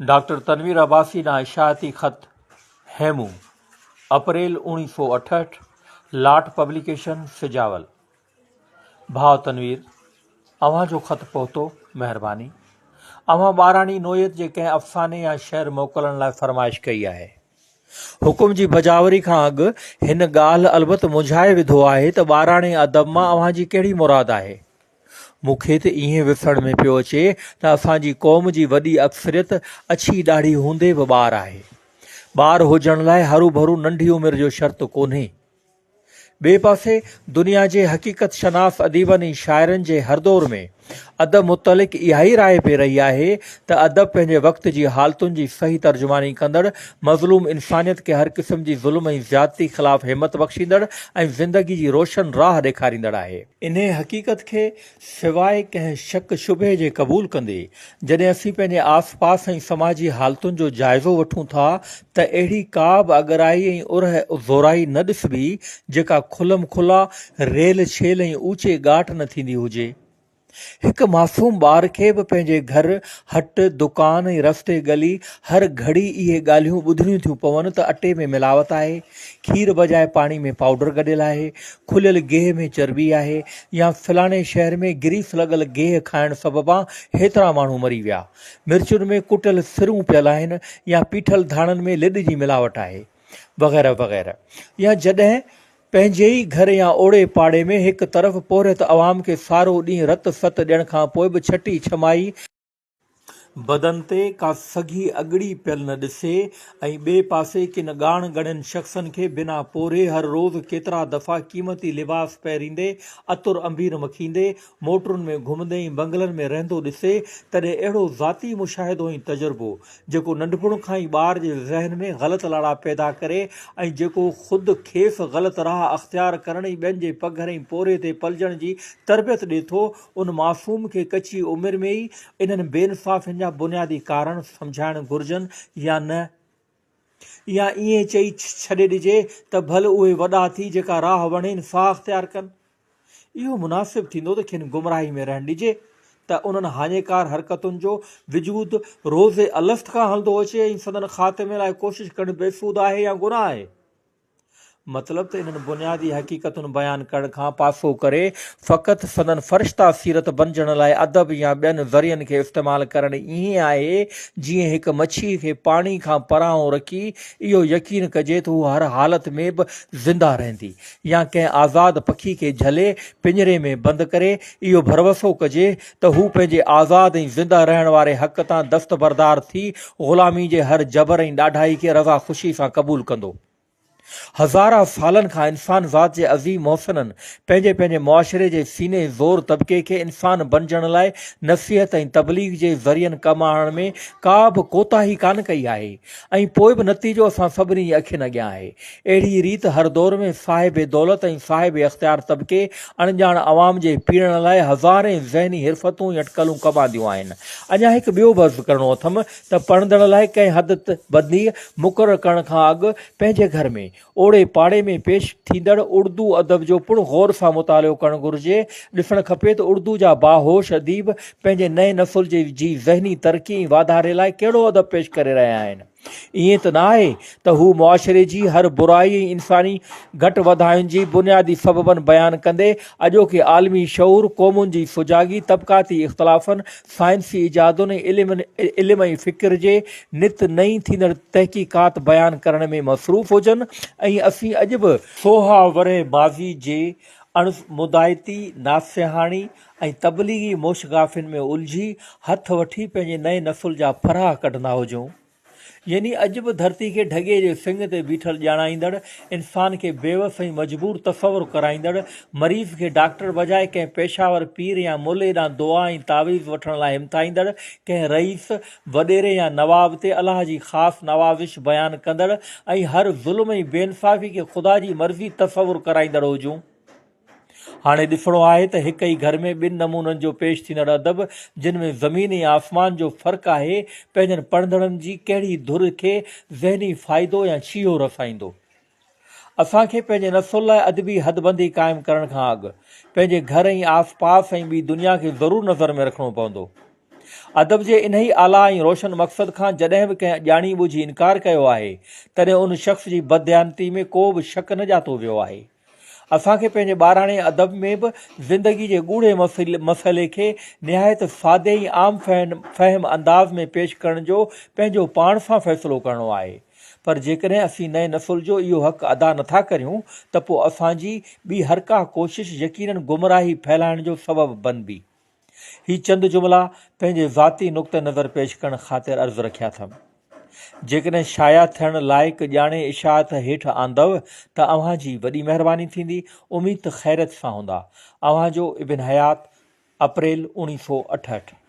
Doctor Tanveer Abbasi ڏانهن اشاعتي خط، هيمون، اپريل اوڻيهه سو 68، لاٽ پبليڪيشن، سجاول. ڀاء تنوير، اوهان جو خط پهتو، مهرباني. اوهان ٻاراڻي نوعيت جي ڪنهن افساني يا شعر موڪلڻ لاء فرمائش ڪئي آهي. حڪم جي بجاوري کان اڳ هن ڳالهه البت منجهائي وڌو آهي ته ٻاراڻي ادب مان اوهان جي ڪهڙي مراد آهي؟ مون کي ته ائين وسڻ ۾ پيو اچي ته اسان جي قوم جي وڏي اڪثريت اڇي ڏاڙهي هوندي به ٻار آهي. ٻار هجڻ لاء هروڀرو ننڍي عمر جو شرط ڪونهي. ٻئي پاسي دنيا جي حقيقت شناس اديبن ۽ شاعرن جي هر دور ۾ ادب متعلق اها ئي راء پئي رهي آهي ته ادب پنهنجي وقت جي حالتن جي صحيح ترجماني ڪندڙ، مظلوم انسانيت کي هر قسم جي ظلم ۽ زيادتي خلاف همت بخشيندڙ ۽ زندگي جي روشن راهه ڏيکاريندڙ آهي. انهيء حقيقت کي سواء ڪنهن شڪ شبهي جي قبول ڪندي، جڏهن اسين پنهنجي آس پاس ۽ سماجي حالتن جو جائزو وٺون ٿا ته اهڙي ڪا به اڳرائي ۽ ارهه زورائي نه ڏسبي، جيڪا کلم کلا، ريل ڇيل ۽ اوچي ڳاٽ نه ٿيندي هجي. هڪ معصوم ٻار کي به پنهنجي گهر، هٽ، دڪان ۽ رستي ڳلي هر گهڙي اهي ڳالهيون ٻڌڻيون ٿيون پون ته اٽي ۾ ملاوت آهي، کير بجاء پاڻي ۾ پائوڊر گڏيل آهي، کليل گيهه ۾ چرٻي آهي يا فلاڻي شهر ۾ گريس لڳل گيهه کائڻ سببان هيترا ماڻهو مري ويا، مرچن ۾ ڪٽيل سرون پيل آهن يا پيٺل ڌاڻن ۾ لڏ جي ملاوٽ آهي. وغيره وغيره. يا جڏهن پنهنجي ئي گهر يا اوڙي پاڙي ۾ هڪ طرف پورهيت عوام کي سارو ڏينهن رت ست ڏيڻ کان پوء به ڇٽي ڇمائي، بدن تي ڪا سگهي اڳڙي پيل نه ڏسي ۽ ٻئي پاسي ڪن ڳاڻ ڳڻين شخصن کي بنا پورهيي هر روز ڪيترا دفعا قيمتي لباس پهريندي، عطر عنبير مکيندي، موٽرن ۾ گهمندي ۽ بنگلن ۾ رهندو ڏسي، تڏهن اهڙو ذاتي مشاهدو ۽ تجربو، جيڪو ننڍپڻ کان ئي ٻار جي ذهن ۾ غلط لاڙا پيدا ڪري ۽ جيڪو خود کيس غلط راهه اختيار ڪرڻ ۽ ٻين جي پگهر ۽ پورهيي تي پلجڻ جي تربيت ڏي ٿو، ان معصوم کي ڪچي عمر ۾ ئي انهن بي انصافين جا بنيادي ڪارڻ سمجهائڻ گهرجن يا نه؟ يا ائين چئي ڇڏي ڏجي ته ڀل اهي وڏا ٿي جيڪا راهه وڻين سا اختيار ڪن؟ اهو مناسب ٿيندو ته کين گمراهي ۾ رهڻ ڏجي ته انهن هاڃيڪار حرڪتن جو وجود روز الست کان هلندو اچي ۽ سندن خاتمي لاء ڪوشش ڪرڻ بيسود آهي يا گناهه آهي. مطلب ته انهن بنيادي حقيقتن بيان ڪرڻ کان پاسو ڪري فقط سندن فرشتا سيرت بنجڻ لاء ادب يا ٻين ذريعن کي استعمال ڪرڻ ائين آهي جيئن هڪ مڇيء کي پاڻي کان پرانهون رکي اهو يقين ڪجي ته هو هر حالت ۾ به زنده رهندي يا ڪنهن آزاد پکي کي جهلي پڃري ۾ بند ڪري اهو ڀروسو ڪجي ته هو پنهنجي آزاد ۽ زنده رهڻ واري حق تان دستبردار ٿي غلامي جي هر جبر ۽ ڏاڍائي کي رضا خوشي سان قبول ڪندو. هزارها سالن کان انسان ذات جي عظيم محسنن پنهنجي پنهنجي معاشري جي سيني زور طبقي کي انسان بنجڻ لاء نصيحت ۽ تبليغ جي ذريعن ڪم آڻڻ ۾ ڪا به ڪوتاهي ڪانه ڪئي آهي ۽ پوء به نتيجو اسان سڀني جي اکين اڳيان آهي. اهڙيء ريت هر دور ۾ صاحب دولت ۽ صاحب اختيار طبقي اڻڄاڻ عوام جي پيڙڻ لاء هزارين ذهني حرفتون ۽ اٽڪلون ڪم آنديون آهن. اڃا هڪ ٻيو به عرض ڪرڻو اٿم ته پڙهندڙ لاء ڪنهن حد بندي مقرر ڪرڻ کان اڳ پنهنجي گهر ۾، اوڙي پاڙي ۾ پيش ٿيندڙ اڙدو ادب جو پڻ غور سان مطالعو ڪرڻ گهرجي. ڏسڻ کپي ته اڙدو جا باهوش اديب پنهنجي نئين نسل جي جي ذهني ترقي ۽ واڌاري لاء ڪهڙو ادب پيش ڪري رهيا آهن. ائين ته نه آهي ته هو معاشري جي هر برائي ۽ انساني گهٽ وڌاين جي بنيادي سببن بيان ڪندي اڄوڪي عالمي شعور، قومن جي سجاڳي، طبقاتي اختلافن، سائنسي ايجادن ۽ علم ۽ فڪر جي نت نئين ٿيندڙ تحقيقات بيان ڪرڻ ۾ مصروف هجن ۽ اسين اڄ به سوها ورهيه ماضي جي اڻ مدائتي، ناصحاڻي ۽ تبليغي موشگافين ۾ الجهي هٿ وٺي پنهنجي نئين نسل جا ڦرها ڪڍندا هجون. يعني اڄ به ڌرتي کي ڍڳي جي سڱ تي بيٺل ڄاڻائيندڙ، انسان کي بيوس ۽ مجبور تصور ڪرائيندڙ، مريض کي ڊاڪٽر بجاء ڪنهن پيشاور پير يا ملي ڏانهن دعا ۽ تعويذ وٺڻ لاء همٿائيندڙ، ڪنهن رئيس، وڏيري يا نواب تي الله جي خاص نوازش بيان ڪندڙ ۽ هر ظلم ۽ بي انصافي کي خدا جي مرضي تصور ڪرائيندڙ هجون. هاڻي ڏسڻو آهي ته هڪ ئي گهر ۾ ٻن نمونن جو پيش ٿيندڙ ادب، جن ۾ زمين ۽ آسمان جو فرق آهي، پنهنجن پڙهندڙن جي ڪهڙي ڌر کي ذهني فائدو يا ڇيهو رسائيندو. اسان کي پنهنجي نسل لاء ادبي حدبندي قائم ڪرڻ کان اڳ، پنهنجي گهر ۽ آس پاس ۽ ٻي دنيا کي ضرور نظر ۾ رکڻو پوندو. ادب جي انهي اعليٰ ۽ روشن مقصد کان جڏهن به ڪنهن ڄاڻي ٻجهي انڪار ڪيو آهي، تڏهن ان شخص جي بدديانتي ۾ ڪو به شڪ نه ڄاتو ويو آهي. اسان کي پنهنجي ٻاراڻي ادب ۾ به زندگي جي ڳوڙهي مسئلي کي نهايت سادي ۽ عام فهم انداز ۾ پيش ڪرڻ جو پنهنجو پاڻ سان فيصلو ڪرڻو آهي. پر جيڪڏهن اسين نئين نسل جو اهو حق ادا نٿا ڪريون ته پوء اسان جي ٻي هر ڪا ڪوشش يقيناً گمراهي ڦهلائڻ جو سبب بنبي. هي چند جملا پنهنجي ذاتي نقطه نظر پيش ڪرڻ خاطر عرض رکيا اٿم. جيڪڏهن شايع ٿيڻ لائق ڄاڻي اشاعت هيٺ آندؤ ته اوهان جي وڏي مهرباني ٿيندي. اميد ته خيريت سان هوندا. اوهان جو ابن حيات، اپريل 1968.